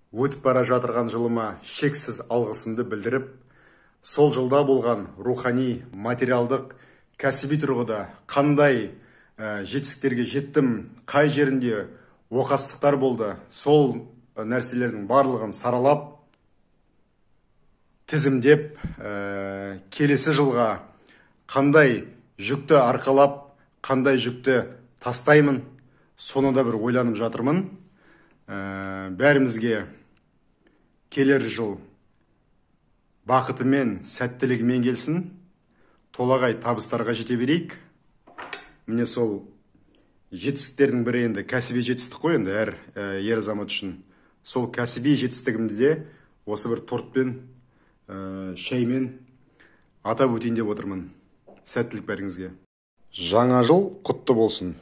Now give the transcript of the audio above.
Өтіп бара жатырған жылыма шексіз алғысымды білдіріп, сол жылда болған рухани, материалдық, кәсіби тұрғыда қандай жетістіктерге жеттім, қай жерінде оқастықтар болды, сол нәрселердің барлығын саралап, тізімдеп, келесі жылға қандай жүкті арқалап, қандай жүкті тастаймын, соны да бір ойланып жатырмын. Бәрімізге келер жыл бақытымен, сәттілігімен келсін, толағай табыстарға жете берейік. Міне, сол жетістіктердің бірі енді кәсіби жетістік қой енді әр ер азамат үшін. Сол кәсіби жетістігімді де осы бір тортпен, шаймен атап өтейін деп отырмын. Сәттілік бәріңізге! Жаңа жыл құтты болсын!